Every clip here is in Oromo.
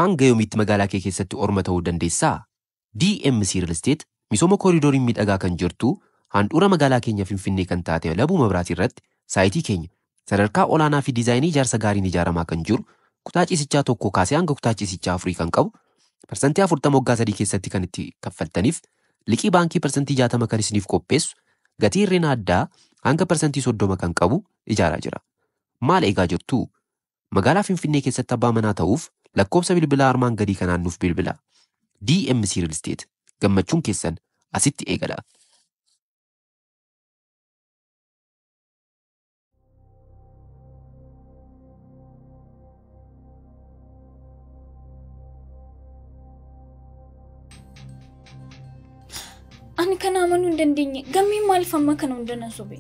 Hanga yoomiitti magaalaa kee keessatti orma ta'uu dandeessaa? DMC Real Estate misooma kooriidorii miidhagaa kan jirtu handhuura magaalaa keenya Finfinnee kan taate Labuu Mabiraatii irratti saayitii keenya sadarkaa olaanaa fi diizaayinii ijaarsa gaariin ijaaramaa kan jiru kutaa ciisichaa tokko kaasee hanga kutaa ciisichaa afurii kan qabu 40% waggaa 3 keessatti kan itti kaffaltaniif liqii baankii 60% kan isiniif qopheessu gatii hir'ina addaa hanga 30% kan qabu ijaaraa jira. Maal eegaa jirtu? Magaalaa Finfinnee keessatti abbaa manaa ta'uuf lakkoofsa bilbilaa armaan gadii kanaan nuuf bilbilaa. DMC Real Estate gammachuun keessan asitti eegala. Ani kana amanuu hin dandeenye. Gammeen maaliif amma kana hunda na sobe?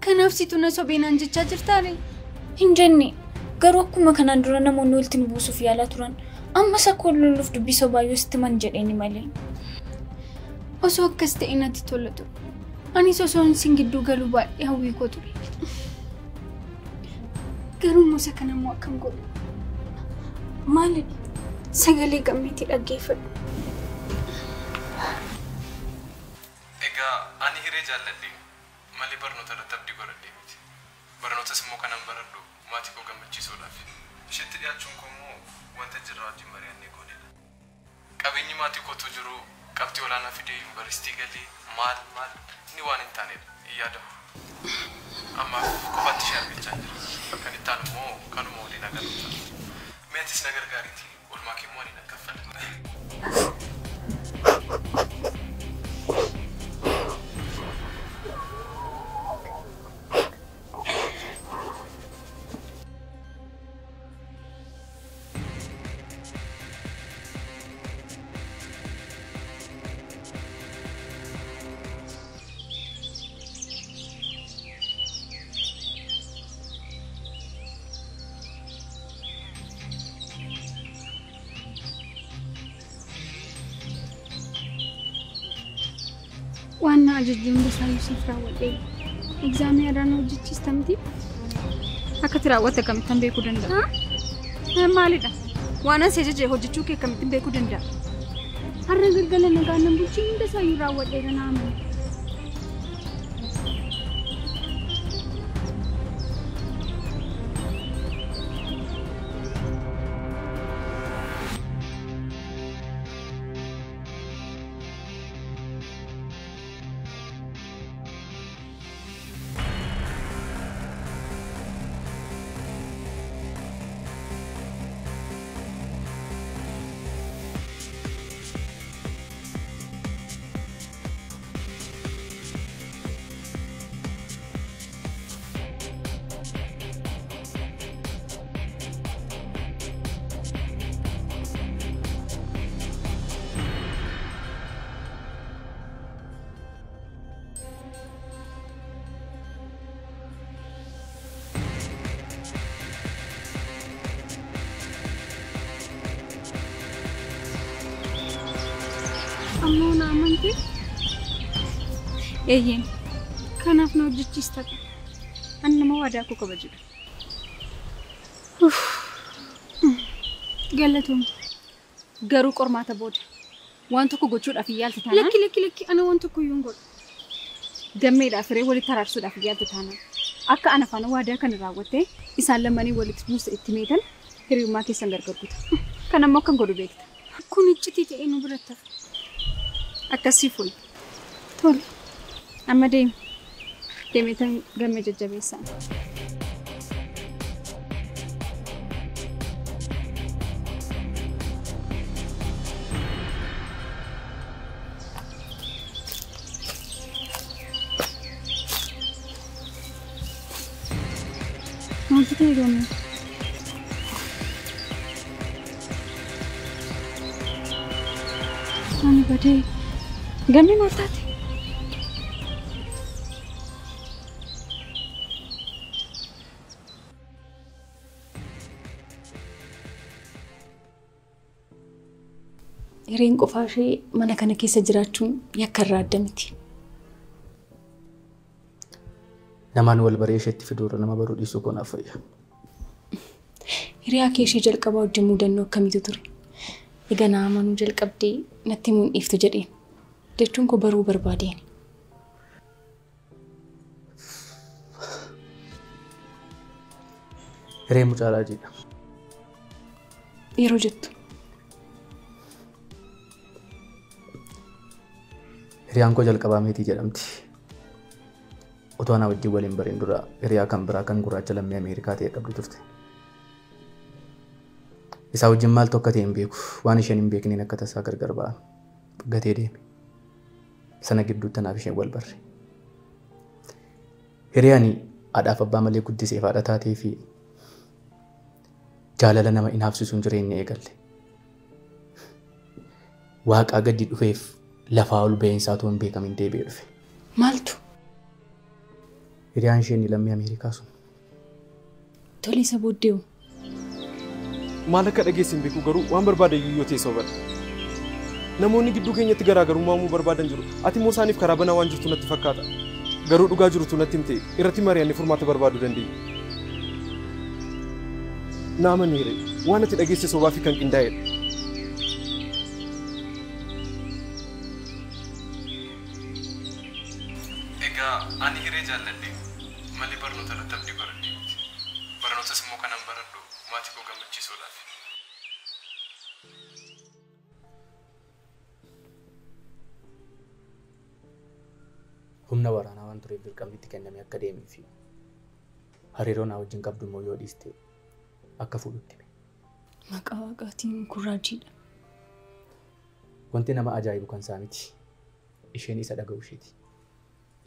Kanaaf situ na sobee naan jechaa jirtaare? Hin jenne. Garuu akkuma kanaan dura namoonni walitti nu buusuuf yaalaa turan. Ammas akka wal lolluuf dubbii sobaa yoo sitti himan jedheeni malee. Osoo akkas ta'e natti tola ture. Anis osoo sin gidduu galuu baay'ee hawwii koo ture. Garuu musa kana immoo akkam godhu? Maalidha? Sagalee gammeetii dhaggeeffadhu. Egaa ani hiree jaalladhe malee barnoota irratti abdii godhadhee miti. Barnootas immoo kanan baradhu maatii koo gammachiisuudhaaf. Isheetti dhiyaachuun koo immoo wanta jirraa wajjin mari'annee goonedha. Qabeenyi maatii kootu jiru qabxii olaanaa fidee yuunivarsiitii galee maal maal inni waan hin taanedha hin yaadamu. Ammaaf qofaatti ishee argachaa jira. Kan itti aanu immoo kanuma waliin agarru ta'a. Mee atis na gargaariiti oolmaa kee immoo ani nan kaffala. Waan na ajajju hunda isaa Yuusuf raawwadheera. Egzaamii har'aan hojjechiista miti? Akka ati raawwatte akkamittan beekuu danda'a? Maalidha? Waan an si ajaje hojjechuu kee akkamittiin beekuu danda'a? Har'a galgala nagaan nan bulchiin hunda isaayyuu raawwadheera na amani. Ammoo na amantee? Eeyyeen. Kanaaf na hojjechiista ta'a. Ani nama waadaa koo kabajudha. Galatoomne. Garuu qormaata booda waan tokko gochuudhaaf hin yaaltu taanaan. Lakki lakki lakki ana waan tokko iyyuu hin godhu. Gammeedhaaf hiree walitti araarsuudhaaf hin yaaltu taanaan. Akka ana faana waadaa kana raawwattee isaan lamanii walitti buusa itti meetan hiriyummaa keessan gargar kuta. Kan ammoo akkan godhu beekta. Kun iccitii ta'ee nu biratti hafa. Akkasii fuul. Tole. Amma deemi. Deemeetan gammee jajjabeessaa. Maaltu ta'e gammee? Ani badee. Gammee maal taate? Hireen qofaa ishee mana kana keessa jiraachuun yakka irraa adda miti. Namaan wal baree isheetti fiduurra nama baruu dhiisuu koo naaf fayya. Hiriyaa kee ishee jalqabaa wajjin mudannoo akkamiitu ture? Egaa na amanuu jalqabdee natti himuun dhiiftu jedheen. Jechuun koo baruu barbaadeen. Hiree mucaa raajiidha. Yeroo jettu. Hiriyaan koo jalqabaa Meetii jedhamti. Otoo ana wajjin waliin bariin dura hiriyaa kan biraa kan gurraacha lammii Ameerikaa ta'e qabdu turte. Isaa wajjin maaltu akka ta'e hin beeku. Waan isheen hin beekneen akka tasaa gargar ba'an. Gatee deeme. Sana gidduutti anaaf isheen wal barre. Hiriyaan haadhaaf abbaa malee guddiseef haadha taatee fi jaalala nama inaafsisuun jireenya eegalle. Waaqaa gadi dhufeef lafaa ol ba'eensaa otoo hin beekamin deebi'ee dhufe. Maaltu? Hiriyaan isheen lammii Ameerikaa sun. Tole isa booddeewu. Maal akka dhageesse hin beeku garuu waan barbaade iyyuu yoo ta'e sobadha. Namoonni gidduu keenyatti garaagarummaa uumuu barbaadan jiru. Ati immoo isaaniif karaa banaa waan jirtu natti fakkaata. Garuu dhugaa jirutu natti himte irratti mari'annee furmaata barbaaduu dandeenya. Na amani Hiree, waan ati dhageesse sobaa fi kan qindaa'edha. Egaa ani Hiree jaalladhe malee barnoota irratti abdii godhadhe miti. Barnootas immoo kanan baradhu maatii koo gammachiisuudhaaf. Humna waraanaa waan tureef dirqamni itti kenname akka deemee fi hariiroo naa wajjin qabdu immoo yoo dhiiste akka fuudhutti hime. Maqaa waaqaatiin kurraajiidha. Wanti nama ajaa'ibu kan isaa miti. Isheen isa dhaga'u isheeti.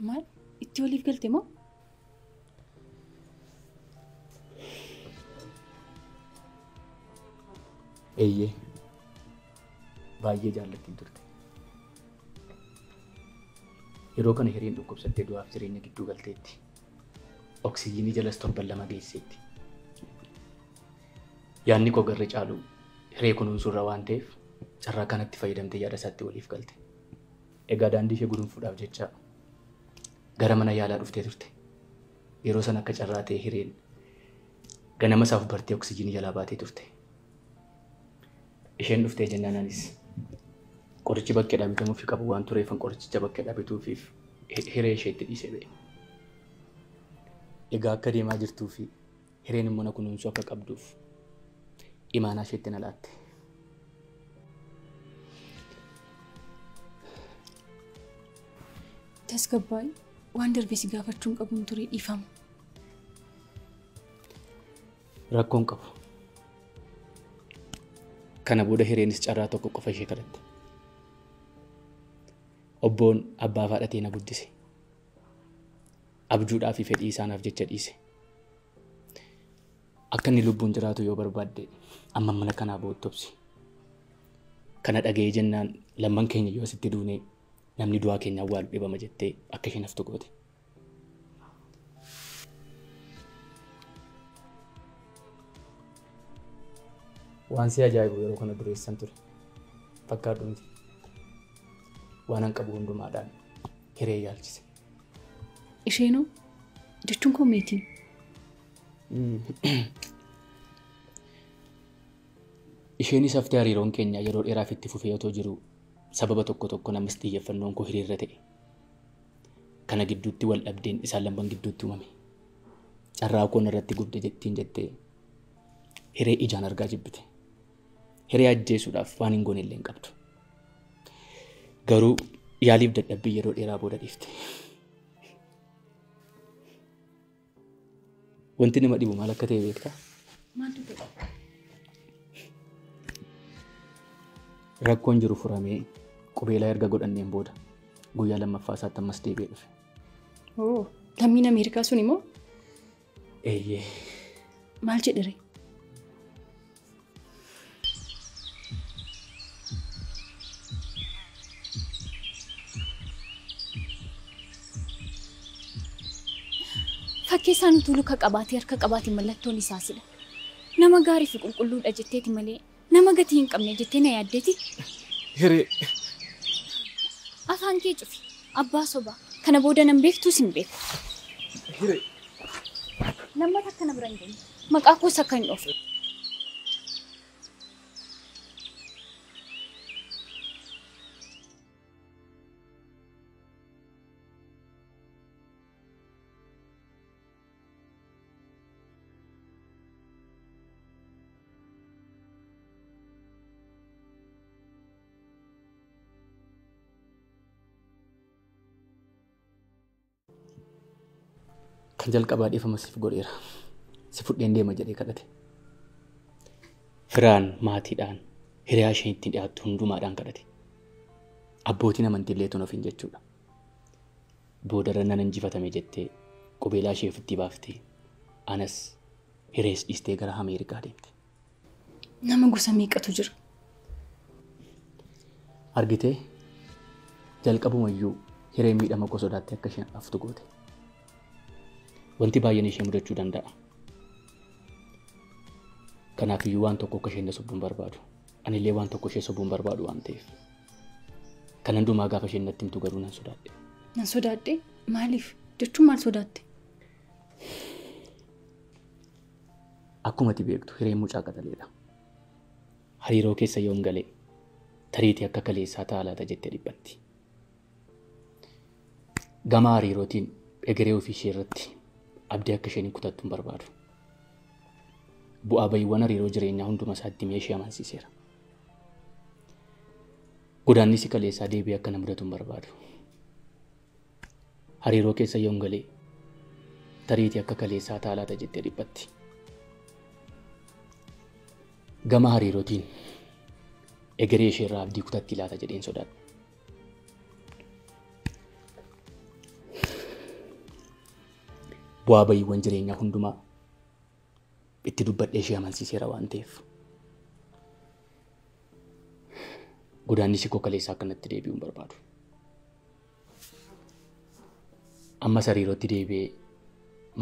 Maal? Itti waliif galte moo? Eeyyee. Baay'ee jaallattiin turte. Yeroo kana hireen dhukkubsattee du'aaf jireenya gidduu galteetti. Oksijiinii jalas torban 2 geesseetti. Yaadni koo garri caalu hiree kunuunsuurra waan ta'eef carraa kanatti fayyadamtee yaada isaatti waliif galte. Egaa daandii ishee guduunfuudhaaf jecha gara mana yaalaa dhuftee turte. Yeroo sana akka carraa ta'e hireen ganama isaaf bartee oksijiinii jalaa baatee turte. Isheen dhuftee jennaan anis qorichi bakkeedhaa bitamuuf qabu waan tureefan qorichicha bakkeedhaa bituufiif hiree isheetti dhiisee ba'e. Egaa akka deemaa jirtuu fi hireen immoo na kunuunsuu akka qabduuf imaanaa isheetti na laatte. Tasgabbaa'ii waan darbe si gaafachuun qabuun ture dhiifama. Rakkoon qabu. Kana booda hireenis carraa tokko qofa ishee kadhatte. Obboon abbaa fi haadhatee na guddise. Abjuudhaa fi fedhii isaanaaf jecha dhiise. Akka inni lubbuun jiraatu yoo barbaadde amma mana kanaa boottobsi. Kana dhaga'ee jennaan lamman keenya yoo asitti duune namni du'aa keenya awwaalu dhibama jettee akka isheen haftu goote. Waan si ajaa'ibu yeroo kana dureessan ture. Fakkaadhu miti. Waan an qabu hundumaadhaan hiree yaalchise. Isheenoo jechuun koo Meetiin. Isheenis haftee hariiroon keenya yeroo dheeraaf itti fufee otoo jiru sababa tokko tokko namas xiyyeeffannoon koo hiriirra ta'e. Kana gidduutti wal dhabdeen isaan lamman gidduutti uumame. Carraa koon irratti gubde jettiin jettee hiree ijaan argaa jibbite. Hiree ajjeesuudhaaf waan hin goone illee hin qabdu. Garuu yaaliif dadhabbii yeroo dheeraa booda dhiifte. Wanti nama dhibu maal akka ta'e beektaa? Maaltu ta'e? Rakkoon jiru furamee qubeelaa erga godhanneen booda guyyaa lammaffaa isaatti ammas deebi'ee dhufe. Oo, lammiin Ameerikaa sun immoo? Eeyyee. Maal jedhe ree? Fakkii isaan utuu luka qabaatee harka qabaatee mallattoon isaa sidha. Nama gaarii fi qulqulluudha jetteeti malee nama gatii hin qabne jettee na yaaddeeti. Hiree. Afaan kee cufi. Abbaa sobaa. Kana booda nan beektuus hin beeku. Hiree. Lammata akkana bira hin geenye. Maqaa koos akka hin dhoofne. Kan jalqabaa dhiifama siif godheera. Si fudheen deema jedhee kadhate. Firaan maatiidhaan hiriyaa isheen ittiin dhiyaattu hundumaadhaan kadhate. Abbootiin amantiillee tun ofiin jechuudha. Boodarra nan injifatame jettee qubeelaa ishee ofitti baaftee anas hirees dhiistee gara Ameerikaa deemte. Nama gosa meeqatu jira? Argitee jalqabumayyuu hireen miidhama koo sodaattee akka isheen haftu goote. Wanti baay'een ishee mudachuu danda'a. Kanaafiyyuu waan tokko akka isheen na sobbuun barbaadu. Anillee waan tokko ishee sobbuun barbaadu waan ta'eef. Kan hundumaa gaafa isheen natti himtu garuu nan sodaadhe. Nan sodaadhe? Maaliif? Jechuun maal sodaatte? Akkuma ati beektu hireen mucaa qaxaleedha. Hariiroo keessa yoon galee tariitii akka kaleessaa ta'a laata jettee dhiphatti. Gama hariirootiin egeree ofii ishee irratti abdii akka isheen hin kutattu hin barbaadu. Bu'aa bahiiwwan hariiroo jireenyaa hunduma isaatti himee ishee amansiiseera. Godaannisi kaleessaa deebi'ee akka na mudatu hin barbaadu. Hariiroo keessa yoon galee tariitii akka kaleessaa ta'a laata jettee dhiphatti. Gama hariirootiin egeree ishee irraa abdii kutatti laata jedheen sodaadha. Bu'aa bahiiwwan jireenyaa hundumaa itti dubbadhee ishee amansiiseera waan ta'eef. Godaannisi koo kaleessaa akkanatti deebi'uu hin barbaadu. Ammas hariirootti deebi'ee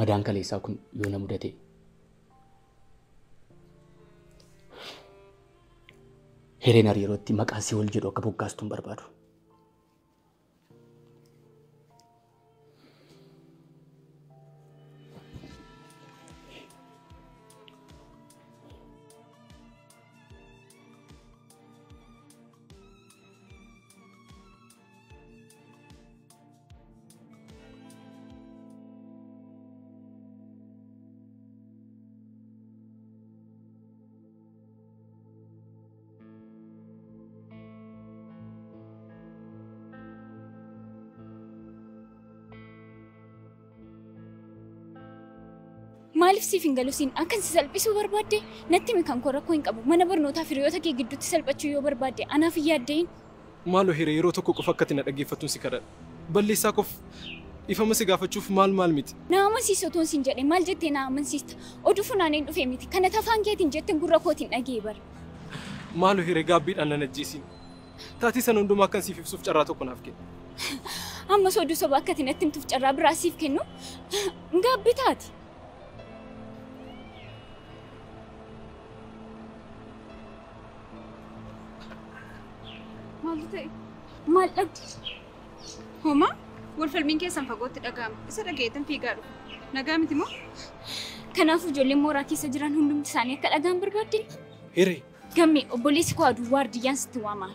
madaan kaleessaa kun yoo na mudate hireen hariirootti maqaa si'ool jedhu akka boggaastu hin barbaadu. Maaliif siif hin galu siin akkan si salphisuu barbaadde natti himi kan koo rakkoo hin qabu mana barnootaa fi hiriyoota kee gidduutti salphachuu yoo barbaadde anaaf hin yaaddeen. Maaloo hiree yeroo tokko qofa akkati na dhaggeeffattuun si kadhadha. Balleessaa koof ifama si gaafachuuf maal maal miti. Na amansiisi otoon siin jedhe maal jettee na amansiista? Oduu funaaneen dhufe miti kana tafaan keetiin jetteen gurra kootiin dhagee bara. Maaloo hiree gaabbiidhaan nan ajjeesiin. Taatii sana hundumaa akkan siif ibsuuf carraa tokko naaf kenni. Ammas oduu soba akkati natti himtuuf carraa biraa siif kennu gaabbii taati. Maaltu ta'e? Maal dhabde? Homaa? Wal falmiin keessan fagootti dhaga'ama. Isa dhagayeetan fiigaa dhufa. Nagaa miti moo? Kanaafuu ijoolleen mooraa keessa jiran hundumti isaanii akka dhagaan barbaadde. Hiree. Gammee obboleessi koo aduu waardiyyaan sitti waama.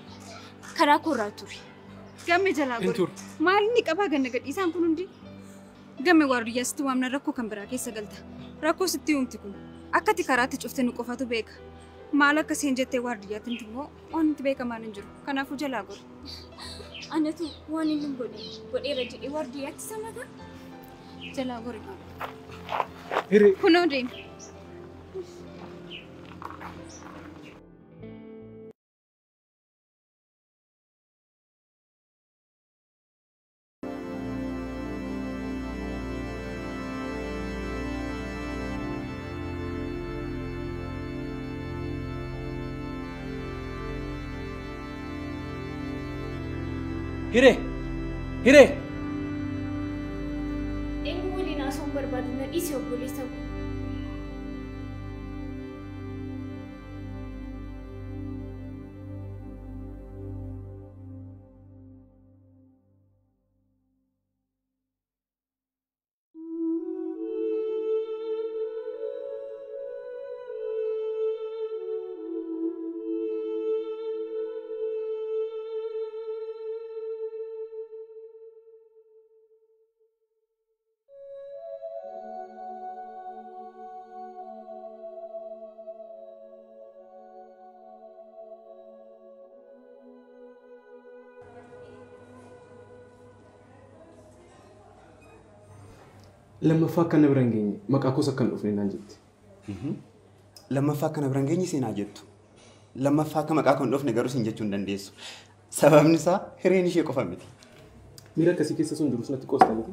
Karaa koorraa ture. Gammee jalaa godhe. Maal inni qabaa ganna gadhiisaan kun hundi? Gammee waardiyyaa sitti waamna rakkoo kan biraa keessa galta. Rakkoo sitti uumti kun. Akkati karaatti cufte nu qofatu beeka. Maal akka isheen jettee waardiyyaatti himtu immoo wanti beekamaan hin jiru. Kanaafuu jalaa godhe. Anatu waan inni hin godhe godheera jedhee waardiyyaatti samata. Jalaa godhe. Hiree. Kunoo deemi. Hiree! Hiree! Eenyu waliin haasa'uun barbaadu na dhiisi obboleessa koo. Lammaffaa akka na bira hin geenye maqaa koos akka hin dhufne naan jette. Lammaffaa akka na bira hin geenye seenaa jettu. Lammaffaa akka maqaa koo hin dhufne garuu siin jechuu hin dandeessu. Sababni isaa hireen ishee qofa miti. Miira akkasii keessa sun jirus natti qoosta miti.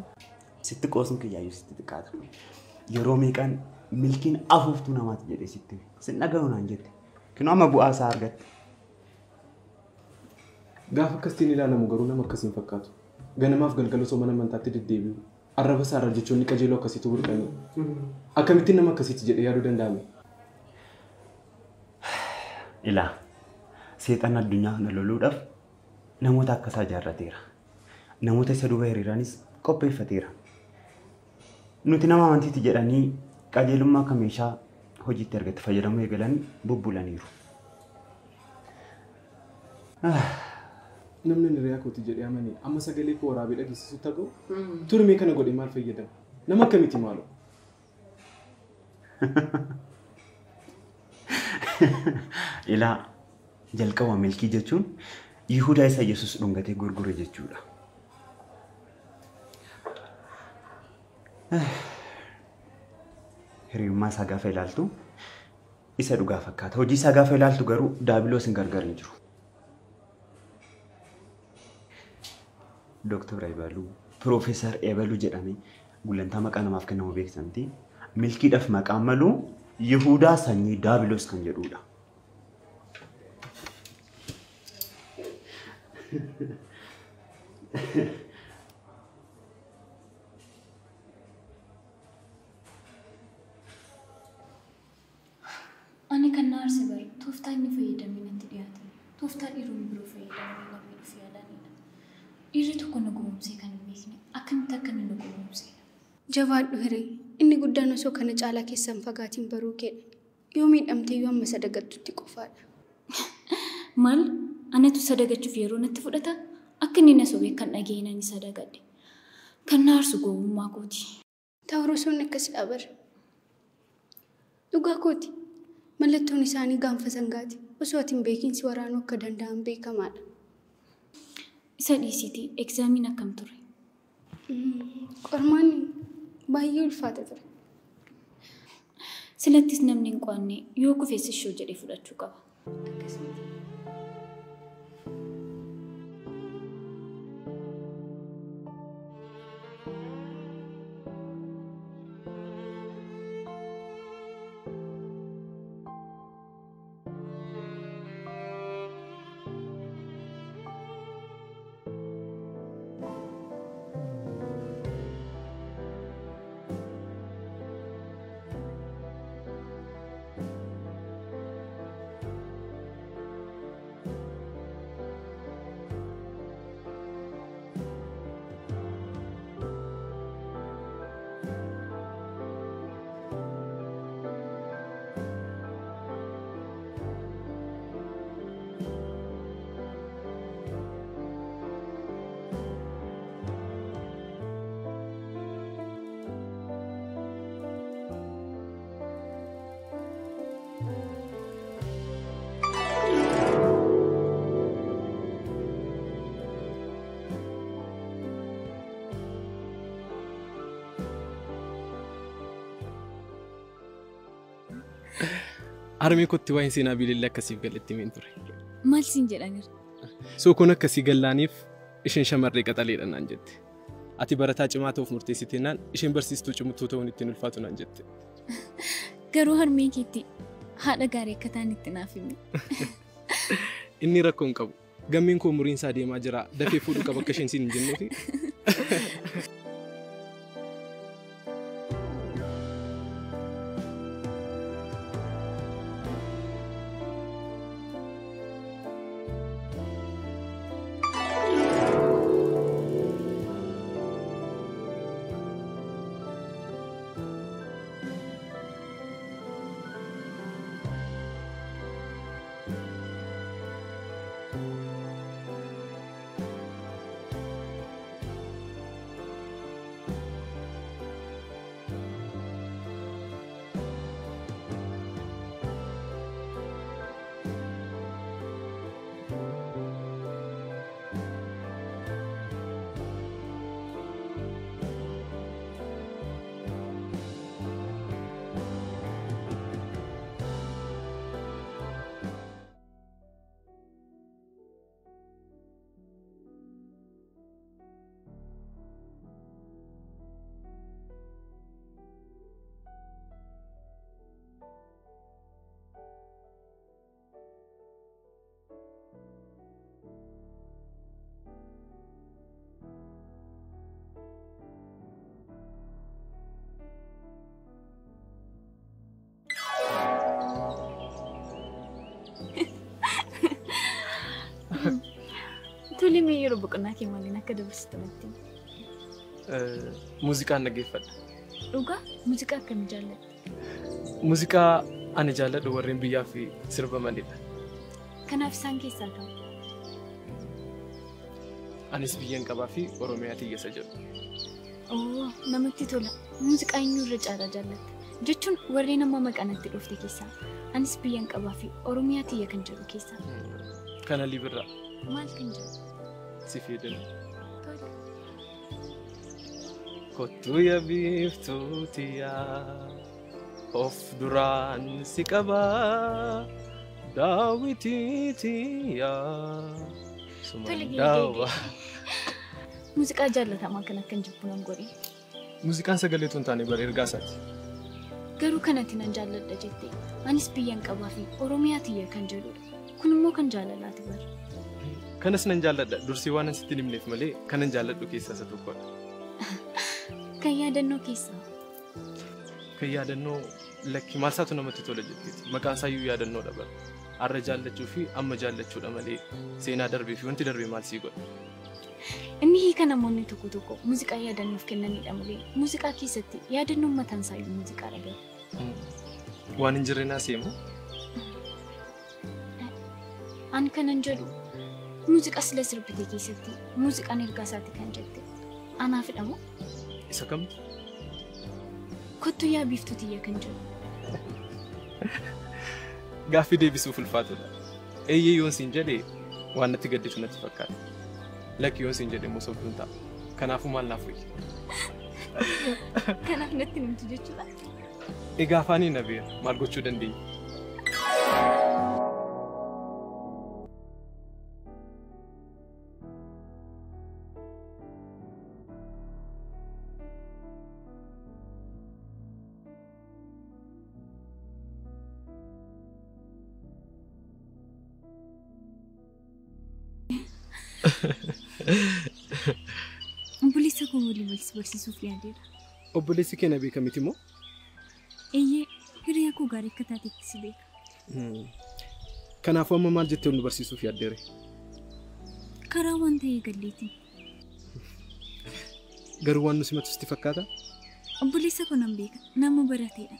Sitti qoosuun kiyyaayyuu sitti xiqqaata. Yeroo meeqaan milkiin afuuftuu namaati jedhee sitti hime. Sin dhaga'u naan jette. Kinoo amma bu'aa isaa argatte. Gaafa akkasitiin ilaalamu garuu nama akkasiin fakkaatu. Ganamaaf galgala osoo mana amantaatti deddeebi'u. Arraba isaarra jechoonni qajeeloo akkasiitu burqanii. Akkamittiin nama akkasiiti jedhee yaaduu danda'ame? Ilaa seexan addunyaa kana loluudhaaf namoota akkasaa ijaarrateera. Namoota isa duuba hiriiranis qopheeffateera. Nuti nama amantiiti jedhanii qajeelummaa akka meeshaa hojiitti argate fayyadamuu eegalan bubbulaniiru. Namni hiriyaa kooti jedhee amane amma sagalee koo waraabee dhageessisutti haga'u turmee kana godhee maal fayyadama? Nama akkamiiti maaloo? Ilaa jalqaba milkii jechuun Yihudaa isa Yesuus dhungatee gurgure jechuudha. Hiriyummaa isaa gaafa ilaaltu isa dhugaa fakkaata. Hojii isaa gaafa ilaaltu garuu daabiloos hin gargar hin jiru. Dooktar Ebaluu, Piroofeesar Ebaluu jedhamee gulantaa maqaa namaaf kennamu beekamti. Milkiidhaaf maqaan malu Yihudaa sanyii daabiloos kan jedhudha. Ani kan na aarse bara tooftaa inni fayyadamee natti dhiyaate. Tooftaa dhiironni biroo fayyadamanii na miidhuuf yaalanidha. Dhiirri tokko na gowwoomsee kan hin beekne akkamitti akka inni na gowwoomsedha. Jabaadhu hiree inni guddaan osoo kana caalaa keessan fagaatiin baruu keedha. Yoo miidhamte iyyuu amma sadagattutti qofaadha. Maal anatu sadagachuuf yeroo natti fudhata? Akka inni na sobee kan dhaga'e nan sadagadhe. Kan na aarsu gowwummaa kooti. Taawurosoonni akkasidha bara. Dhugaa kooti. Mallattoon isaanii gaanfa sangaati. Osoo ati hin beekin si waraanuu akka danda'an beekamaadha. Isa dhiisiitii egzaamiin akkam ture? Qormaanni baay'ee ulfaata ture. Silattis namni hin qo'anne yoo kufes ishoo jedhee fudhachuu qaba. Akkasumatti. Harmee kootti waa'een seenaa biilillee akkasiif galetti himeen ture. Maal siin jedhaniiru? Sookoon akkasii gallaaniif isheen shamarree qaxaleedha naan jette. Ati barataa cimaa ta'uuf murteessite naan isheen barsiistuu cimtuu ta'uun ittiin ulfaatu naan jette. Garuu harmee keetti haadha gaarii akka ta'an itti naaf himi. Inni rakkoo hin qabu. Gammeen koo umuriin isaa deemaa jira. Dafee fuudhuu qaba akka isheen siin hin jenneefi. Mee yeroo boqonnaa kee maaliin akka dabarsitu natti himi. Muuziqaan dhaggeeffadha. Dhugaa muuziqaa akkamii jaallatta? Muuziqaa ani jaalladhu warreen biyyaa fi sirbamanidha. Kanaaf isaan keessaa kam? Anis biyyan qabaa fi Oromiyaa tiyyasa jedhu. Oo, namatti tola. Muuziqaa eenyu irra caalaa jaallatta? Jechuun warreen amma maqaa natti dhufte keessaa anis biyyan qabaa fi Oromiyaa tiyya kan jedhu keessaa. Kan Alii Birraa. Maal kan jedhu? Si fayyadamu. Kottu yaa biiftuu tiyyaa of duraan si qabaa daawwitii tiyyaa sumaan daawwa. Muuziqaa jaallatamaa kan akkan jibbu nan godhe. Muuziqaan sagaleetu hin taane bara ergaa isaati. Garuu kanatti nan jaalladha jettee anis biyyan qabaa fi Oromiyaa tiyya kan jedhudha. Kun immoo kan jaalalaati bara. Kanas nan jaalladha. Dursii waan sitti hin himneef malee kanan jaalladhu keessaa isa tokkodha. Kan yaadannoo keessaa? Kan yaadannoo lakki maal isaatu namatti tola jetteeti. Maqaan isaayyuu yaadannoodha bara. Har'a jaallachuu fi amma jaallachuudha malee seenaa darbee fi wanti darbee maal sii godha. Inni hiika namoonni tokko tokko muuziqaa yaadannoof kennanidha malee muuziqaa keessatti yaadannoon mataan isaayyuu muuziqaadha bara. Waan hin jirre naa seemu? Ani kanan jedhu muuziqaa sila sirbite keessatti muuziqaan ergaa isaati kan jette anaafidha moo? Isa kamtu? Kottu yaa biiftuu tiyya kan jedhu. Gaaffii deebisuuf ulfaatudha. Eeyyee yoon siin jedhe waan natti gaddisu natti fakkaata. Lakki yoon siin jedhe immoo sobduun ta'a. Kanaafuu maal naaf wayya? Kanaaf natti himtu jechuudha. Egaa afaaniin na beera maal gochuu dandeenya? Obboleessa koo waliin wal barsiisuuf yaadeera. Obboleessi kee na beeka miti moo? Eeyyee, hiriyaa koo gaarii akka taatetti si beeka. Kanaafuu amma maal jettee nu barsiisuuf yaaddeere? Karaa waan ta'ee galleetiin. Garuu waan nu simatu sitti fakkaata? Obboleessa koo nan beeka. Nama barateedha.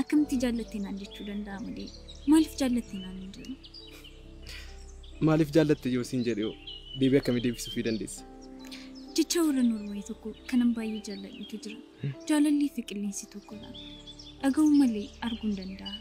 Akkamitti jaallattee naan jechuu danda'a malee maaliif jaallattee naan hin jedhu? Maaliif jaallatte yoo siin jedhe deebii akkamii deebisuufii dandeessa? Jecha warra Noorwee tokko kanan baay'ee jaalladhutu jira. Jaalallii fi qilleensi tokkodha. Dhaga'uu malee arguu hin danda'an.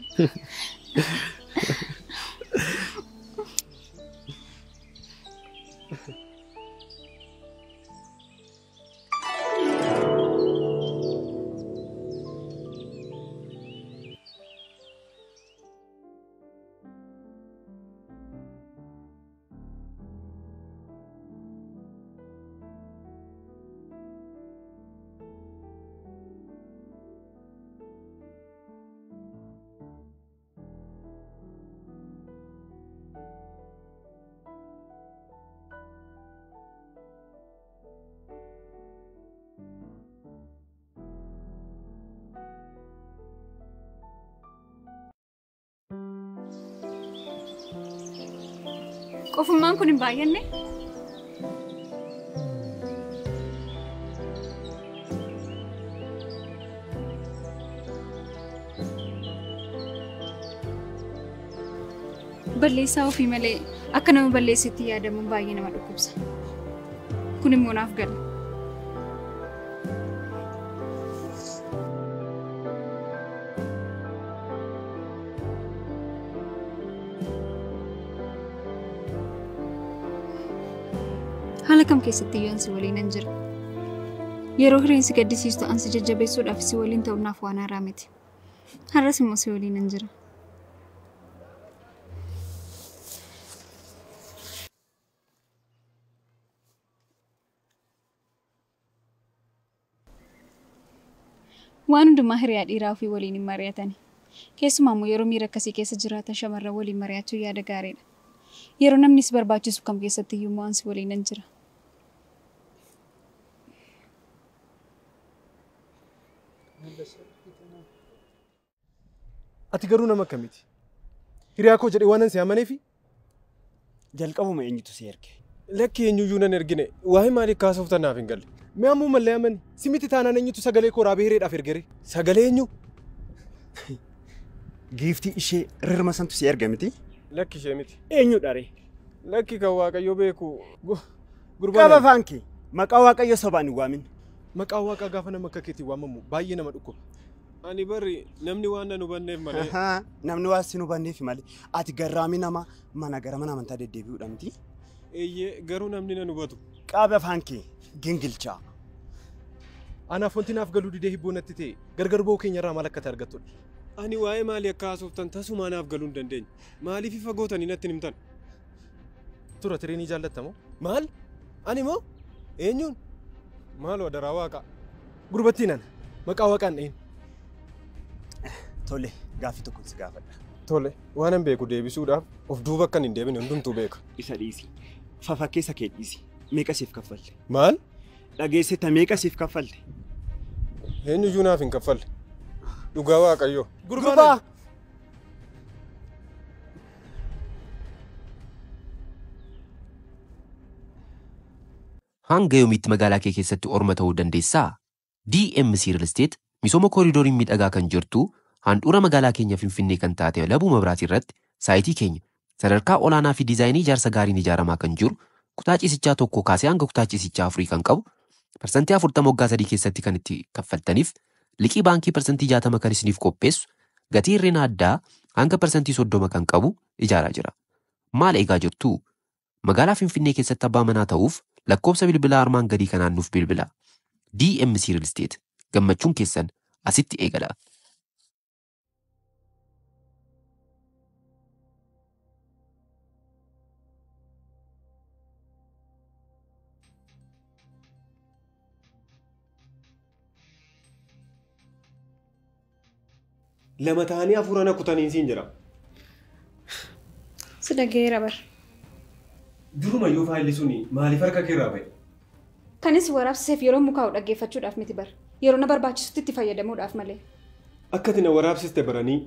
Qofummaan kun hin baay'anne? Balleessaa ofii malee akka nama balleessetti yaadamuun baay'ee nama dhukkubsa. Kun immoo naaf gala. Haala kam keessatti iyyuu ansi waliin hin jira. Yeroo hireen si gaddisiistu ansi jajjabeessuudhaaf si waliin ta'uun naaf waan haaraa miti. Har'as immoo si waliin hin jira. Waan hundumaa hiriyaa dhiiraa ofii waliin hin mari'atani. Keessumaa immoo yeroo miira akkasii keessa jiraatan shamarran waliin mari'achuun yaada gaariidha. Yeroo namni si barbaachisu kam keessatti iyyuu immoo ansi waliin hin jira. Ati garuu nama akkamiiti? Hiriyaa koo jedhee waan an si amaneefi? Jalqabuma eenyutu si erge? Lakki eenyuyyuu nan ergine waa'ee maalii kaasuuf tanaaf hin galle. Mee ammuma mallee amani simiti taanaan eenyutu sagalee koo raabee hireedhaaf ergere? Sagalee eenyu? Giiftii ishee rirma santu si erga miti? Lakki ishee miti. Eenyudha ree? Lakki kan Waaqayyo beeku. Qaba afaan kee maqaa Waaqayyo sobaan hin waamin. Maqaa Waaqaa gaafa nama akka keetiin waamamu baay'ee nama dhukkuba. Ani barri namni waan nan hubanneef malee. Namni waan sin hubanneef malee ati garraamii nama mana gara mana amantaa deddeebi'uudha miti? Eeyyee garuu namni nan hubatu. Qaba afaan kee gingilchaa. Anaaf wanti naaf galuu didee hibboo natti ta'e gargar ba'uu keenyarraa maal akka ta'e argattudha. Ani waa'ee maalii akka haasoftan tasuma naaf galuu hin dandeenye. Maaliif ifa gootanii natti himtan? Tura tireenii jaallattamoo? Maal? Ani moo? Eenyuun? Maaloo adaraa Waaqaa. Gurbattiin ana maqaa Waaqaan dhahin. Tole gaaffii tokko si gaafadha. Tole waan an beeku deebisuudhaaf of duuba akkan hin deebine hundumtuu beeka. Isa dhiisi. Fafa keessa kee dhiisi. Meeqa siif kaffalte? Maal? Dhageessita meeqa siif kaffalte? Eenyuyyuu naaf hin kaffalle. Dhugaa Waaqayyoo. Gurbaa! Hanga yoomiitti magaalaa kee keessatti orma ta'uu dandeessaa? DMC Real Estate misooma kooriidorii miidhagaa kan jirtu handhuura magaalaa keenya Finfinnee kan taate Labuu Mabiraatii irratti saayitii keenya sadarkaa olaanaa fi diizaayinii ijaarsa gaariin ijaaramaa kan jiru kutaa ciisichaa tokko kaasee hanga kutaa ciisichaa afurii kan qabu 40% waggaa 3 keessatti kan itti kaffaltaniif liqii baankii 60% kan isiniif qopheessu gatii hir'ina addaa hanga 30% kan qabu ijaaraa jira. Maal eegaa jirtu? Magaalaa Finfinnee keessatti abbaa manaa ta'uuf lakkoofsa bilbilaa armaan gadii kanaan nuuf bilbilaa. DMC Real Estate gammachuun keessan asitti eegala. Lama ta'anii hafuura na kutaniin siin jira. Si dhaga'eera bar. Durumayyuu faayilli suni maaliif harka keerraa ba'e? Kanis waraabsiseef yeroo mukaa'u dhaggeeffachuudhaaf miti bar. Yeroo na barbaachisutti itti fayyadamuudhaaf malee. Akka ati na waraabsiste baranii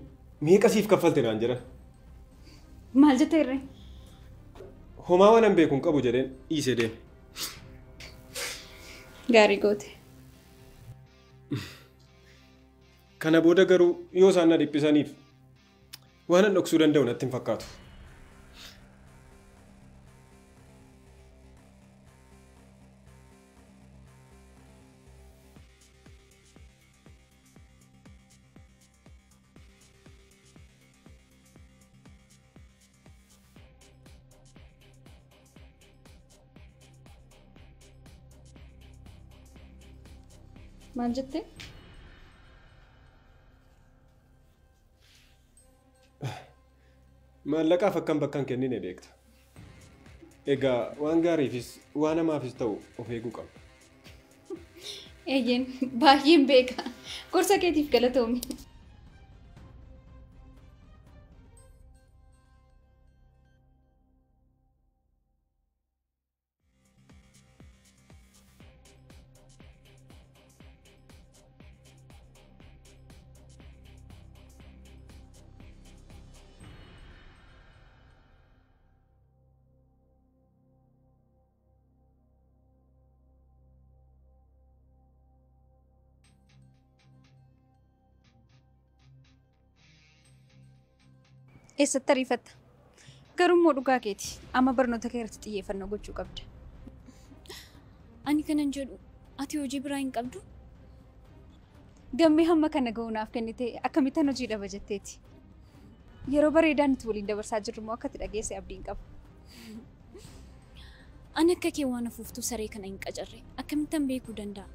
meeqa siif kaffalte naan jedhan? Maal jette irree? Homaa waan an beeku hin qabu jedheen dhiisee deeme. Gaarii goote. Kana booda garuu yoo isaan na dhiphisaniif waan an dhoksuu danda'u natti hin fakkaatu. Maal jettee? Maallaqaaf akkam bakka hin kennine beekta. Egaa waan gaariifis waan hamaafis ta'u of eeguu qabna. Eeyyeen baay'een beeka. Gorsa keetiif galatoomi. Eessatti ariifatta? Garuu immoo dhugaa keeti. Amma barnoota kee irratti xiyyeeffannoo gochuu qabda. Ani kanan jedhu ati hojii biraa hin qabdu? Gammee hamma kana ga'uu naaf kennite akkamittan hojii dhaba jetteeti. Yeroo bareedaa nuti waliin dabarsaa jirru immoo akka ati dhageesse abdiin qaba. Ani akka kee waan afuuftuu saree kana hin qacarre akkamittan beekuu danda'a?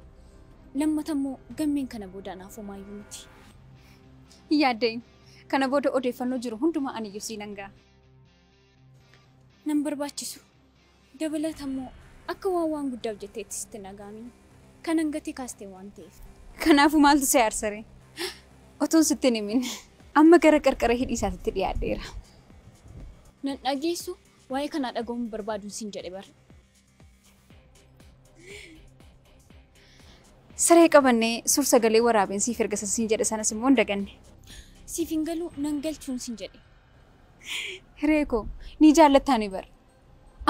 Lammata immoo gammeen kana booda anaaf homaayyuu miti. Hin yaadda'in. Kana booda odeeffannoo jiru hundumaa aniyyuu siin ga'a. Nan barbaachisu. Dabalata immoo akka waan guddaa hojjetteetti sitti nagaamin. Kanan gatii kaastee waan ta'eef. Kanaafuu maaltu si aarsare? Otoon sitti hin himin. Amma gara qarqara hidhii isaatitti dhiyaadheera. Nan dhageessu waa'ee kanaa dhaga'uun barbaaduun siin jedhe bara. Saree qabannee suur sagalee waraabeen siif erga siin jedhe sanas immoo hin daganne. Siif hin galuu nan galchuun siin jedhe. Hiree koo ni jaallattaani bara.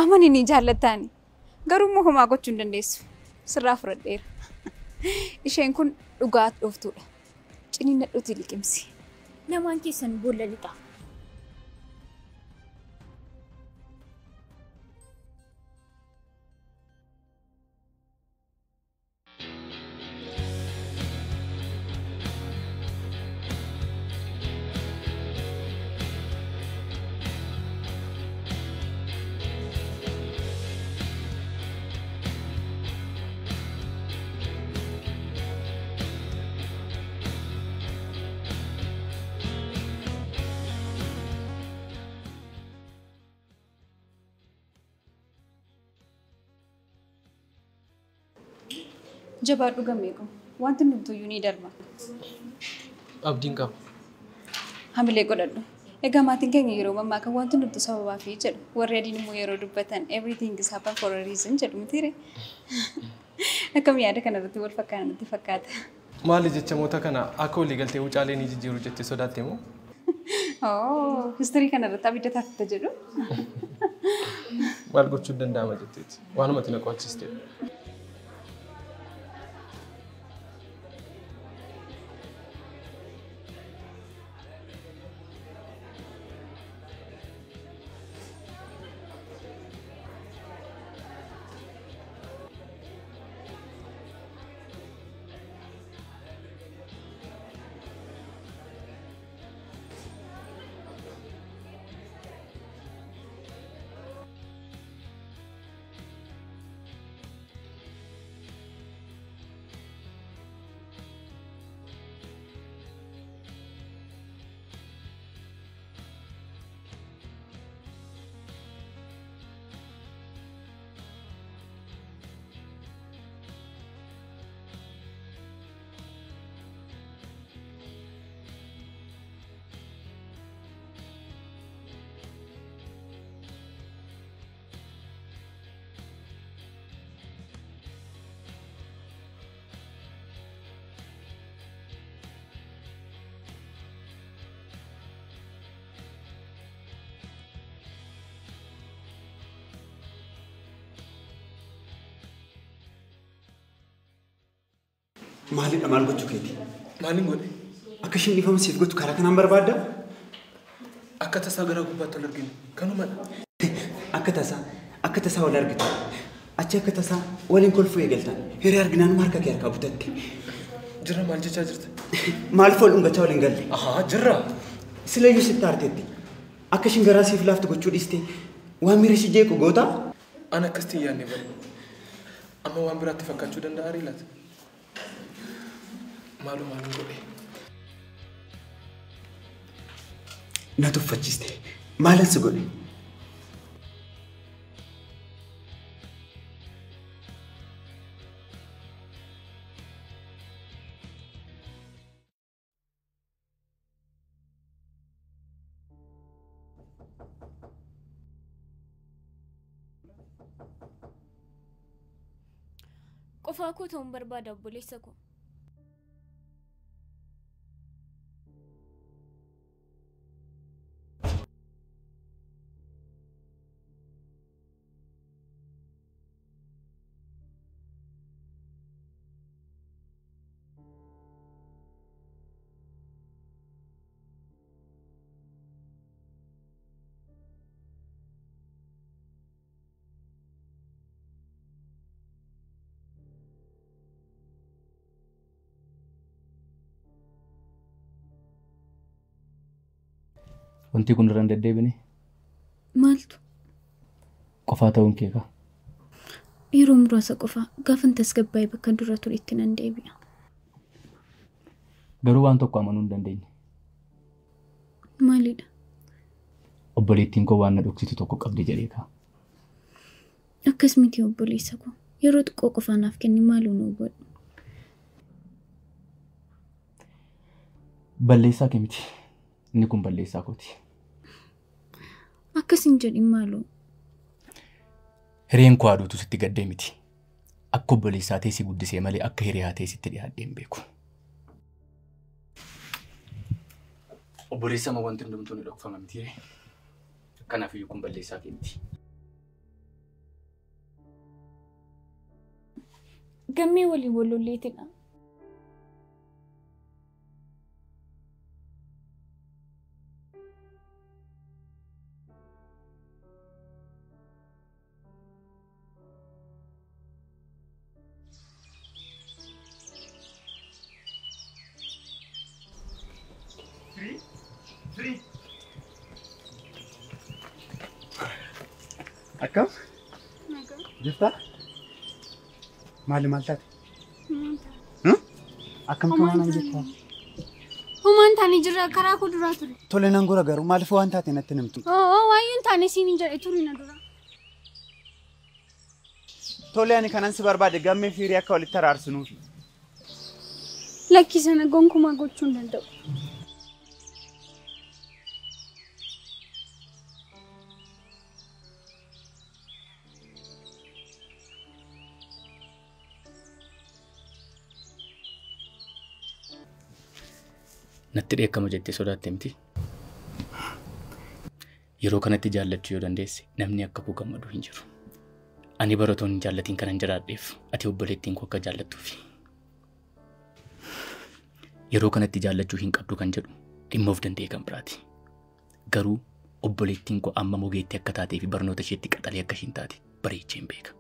Amani ni jaallattaani. Garuu immoo homaa gochuu hin dandeessu. Sirraa fudhadheera. Isheen kun dhugaa dhooftuudha. Ciniinnadhuutii liqimsi. Lamaan keessan boolla lixaa. Jabaadhu gammee ko. Wanti hundumtuyyuu ni darba. Abdiin qaba. Hamilee godhadhu. Egaa maatiin keenya yeroo mammaa kan wanti hundumtu sababaa fi jedhu. Warri adiin immoo yeroo dubbatan everything is happen for a reason jedhu mitiire. Akkam yaada kanarratti wal fakkaana natti fakkaata. Maali jechamoota kana akka walii galtee wucaalee ni jijjiiru jettee sodaatte moo? Oh, history kanarratti abidda taafta jedhu. Maal gochuun danda'ama jetteeti. Waanumatti na qo'achiiste. Maalidha maal gochuu keeti? Maaliin godhe? Akka isheen dhiifama siif gootu karaa kanaan barbaaddaa? Akka tasaa gara gubbaatti wal argine. Kanumadha. Akka tasaa wal argitan. Achi akka tasaa waliin kolfuu eegaltan. Hiree arginaan harka kee harkaa butatte. Jirra maal jechaa jirta? Maaliif wal dhungachaa waliin galle? Ahaa jirra. Silayyuu sitti aarteetti. Akka isheen garaa siif laaftu gochuu dhiiste waan miira ishee jeequ gootaa? An akkasitti hin yaadne bare. Amma waan biraatti fakkaachuu danda'a laata? Maaloo maaliin godhe? Na tuffachiiste. Maalan si godhe? Qofaa koo ta'uun barbaada obboleessa koo. Wanti kun irra hin deddeebine? Maaltu? Qofaa ta'uun kee kaa? Yeroo muraasa qofaa gaafan tasgabbaa'ee bakka dura turetti nan deebi'a. Garuu waan tokko amanuu hin dandeenye. Maalidha? Obboleettiin koo waan na dhoksitu tokko qabdi jedhee kaa. Akkas miti obboleessa koo. Yeroo xiqqoo qofaa naaf kenni maaloo nu hubadhu. Balleessaa kee miti. Inni kun balleessaa kooti. Akkas hin jedhin maaloo. Hireen koo aduutu sitti gaddee miti. Akka obboleessaa ta'e si guddisee malee akka hiriyaa ta'e sitti dhiyaadhee hin beeku. Obboleessa ma wanti hundumtuu ni dhokfama miti. Kanaafiyyuu kun balleessaa kee miti. Gammee waliin wal lolleetidha. Akkam? Jirtaa? Maali maal taate? Akkam tumaanaan jirtaa? Homaan taane jirra karaa koo duraa ture. Tole nan gora garuu maaliif waan taate natti himtu? Oo waayyuun taane siin hin jedhe turi na dura. Tole ani kanan si barbaade gammee fiirii akka walitti araarsinuufi. Lakki sana gonkumaa gochuu hin danda'u. Natti dheekkama jettee sodaatte miti. Yeroo kanatti jaallachuu yoo dandeesse namni akka koo gammadu hin jiru. Ani baratoon hin jaallatiin kanan jiraadheef ati obboleettiin koo akka jaallattuufi. Yeroo kanatti jaallachuu hin qabdu kan jedhu dhimma of danda'e kan biraati. Garuu obboleettiin koo amma mogeetti akka taatee fi barnoota isheetti qaxalee akka ishiin taate bareechee hin beeka.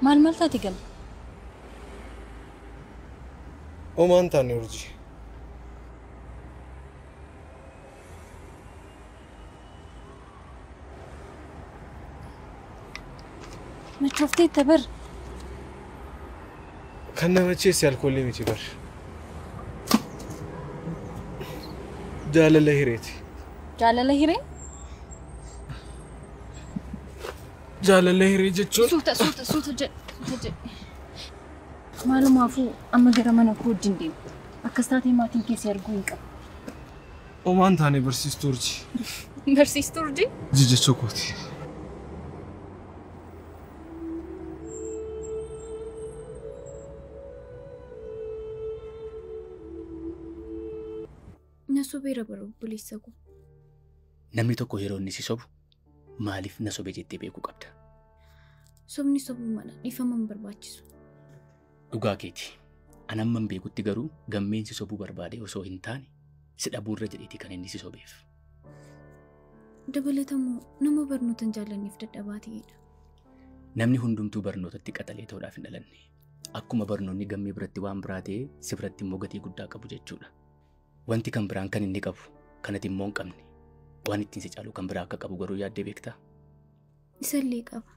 Maal maal taate gama? Homaan taane urjii. Machoofteetta bar. Kan nama cheesse alkoolii miti bar. Jaalala hireeti. Jaalala hiree? Jaalala hiree jechuun. Suuta suuta suuta jedhe suuta jedhe. Maalumaafuu amma gara mana koo wajjin deemu. Akkas taatee maatiin keessi arguu hin qabu. Homaan taane barsiistuu urjii. Barsiistuu urjii? Jijjechuu kooti. Na sobeera bara obboleessa koo. Namni tokko yeroo inni si sobu maaliif na sobe jettee beekuu qabda. Sobni sobuu mala dhiifama hin barbaachisu. Dhugaa keeti. Anamman beekutti garuu gammeen si sobuu barbaade osoo hin taane si dhabuurra jedheeti kan inni si sobeef. Dabalatamoo nama barnoota hin jaallanneef dadhabaa ta'edha. Namni hundumtuu barnootatti qaxalee ta'uudhaaf hin dhalanne. Akkuma barnoonni gammee biratti waan biraa ta'e si biratti immoo gatii guddaa qabu jechuudha. Wanti kan biraan kan inni qabu kan ati immoo hin qabne waan ittiin si caalu kan biraa akka qabu garuu yaaddee beektaa? Isallee qaba.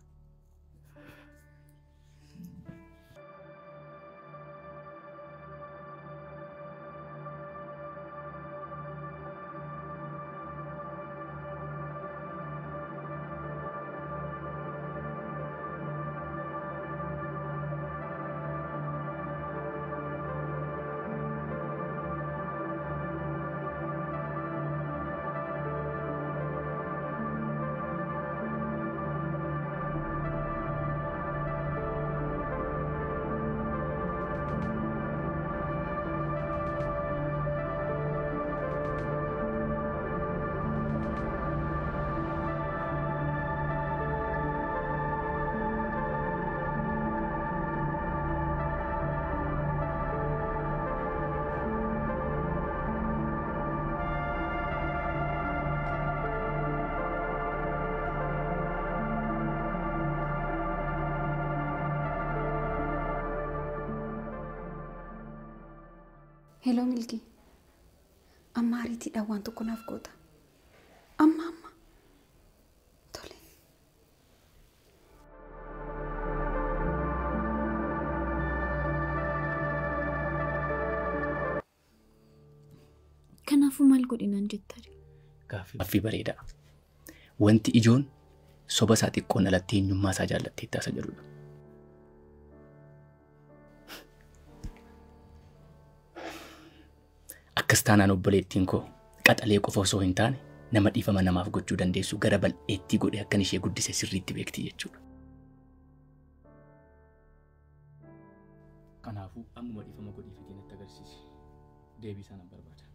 Hello Milki. Amma ariitiidhaan waan tokko naaf goota. Amma amma. Tole. Kanaafuu maal godhinaan jettari? Gaaffii bareedaa. Wanti ijoon soba isaa xiqqoon alatti eenyummaa isaa jaallattee taasa jedhudha. Akkas taanaan obboleettiin koo qaxalee qofa osoo hin taane nama dhiifama namaaf gochuu dandeessu gara bal'eettii godhee akkan ishee guddise sirriitti beekti jechuudha. Kanaafuu ammuma dhiifama godhii fidee natti agarsiisi. Deebii isaa nan barbaada.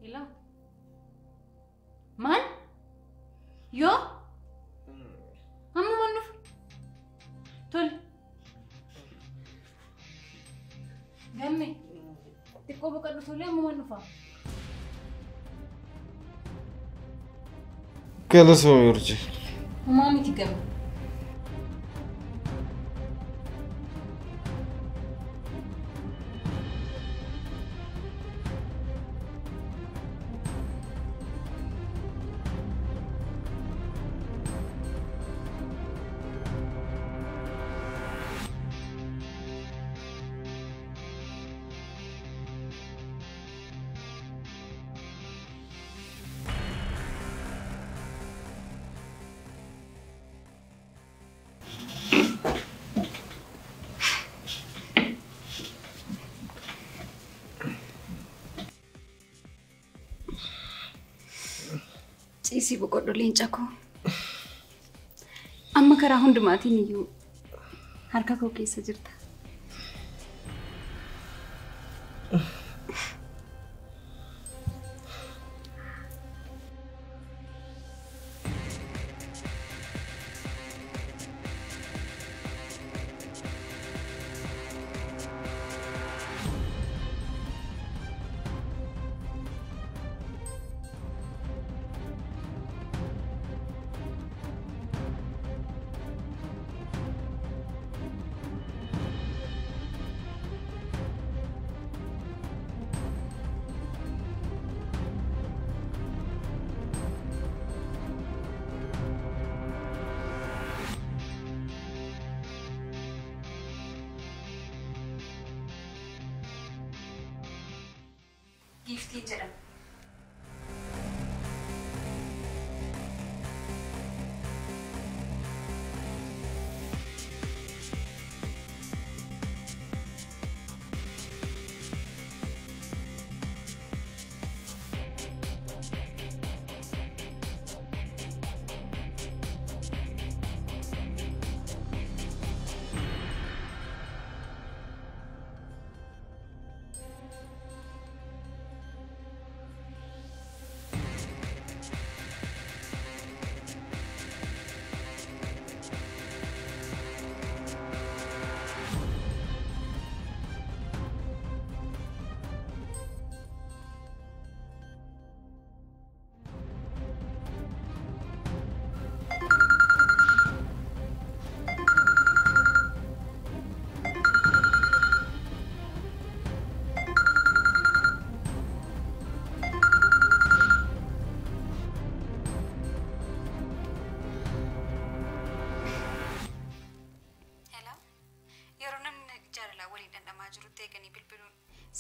Hello. Maal? Yoo? Amma nuuf? Tole. Gamme. Xiqqoo boqodhu tole amma dhufa. Galatoomi Urjii. Homaa miti gamme. Ciisii boqodhu leenca koo. Amma karaa hundumaatiin iyyuu harka koo keessa jirta. Giiftiin jedhama.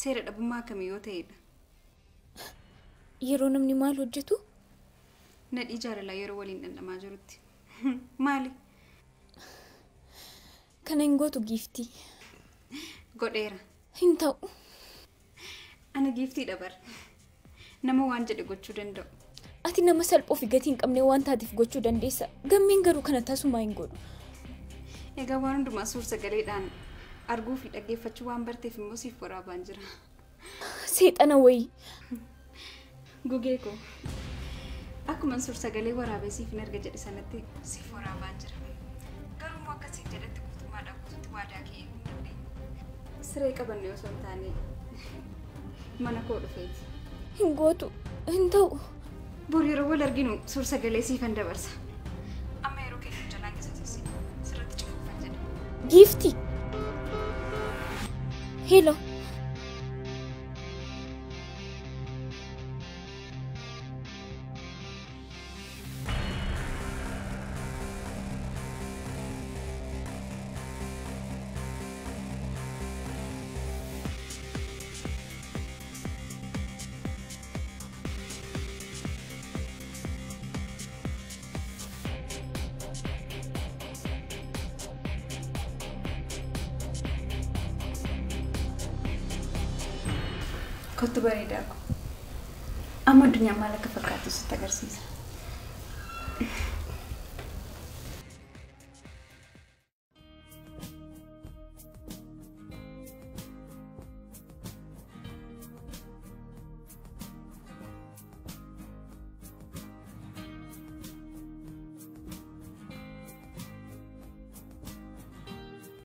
Seera dhabummaa akkamii yoo ta'edha? Yeroo namni maal hojjetu? Nadhii jaalalaa yeroo waliin dhandhamaa jirutti. Maali? Kana hin gootu giiftii. Godheera. Hin ta'u. Ani giiftiidha bar. Nama waan jedhe gochuu danda'u. Ati nama salphoo fi gatii hin qabne waan taateef gochuu dandeessa. Gammeen garuu kana tasumaa hin godhu. Egaa waan hundumaa suur-sagaleedhaan arguu fi dhaggeeffachuu waan barteef immoo siif waraabaan jira. Seexana wayii. Gugee koo. Akkuma suur-sagalee waraabee siif hin erga jedhe sanatti siif waraabaan jira. Garuu immoo akkasiin jedhetti guutummaadhaan guututti waadaa kee eeguu hin dandeenye. Siree qabanne osoo hin taane mana koo dhufeeti. Hin gootu, hin ta'u. Bor yeroo wal arginu suur-sagalee siifan dabarsa. Amma yeroo keenya jalaan qisaasessi sirratti cufuufan jedha. Giiftii. Hello. Kottu bareedaa ko. Amma addunyaan maal akka fakkaattu sitti agarsiisa.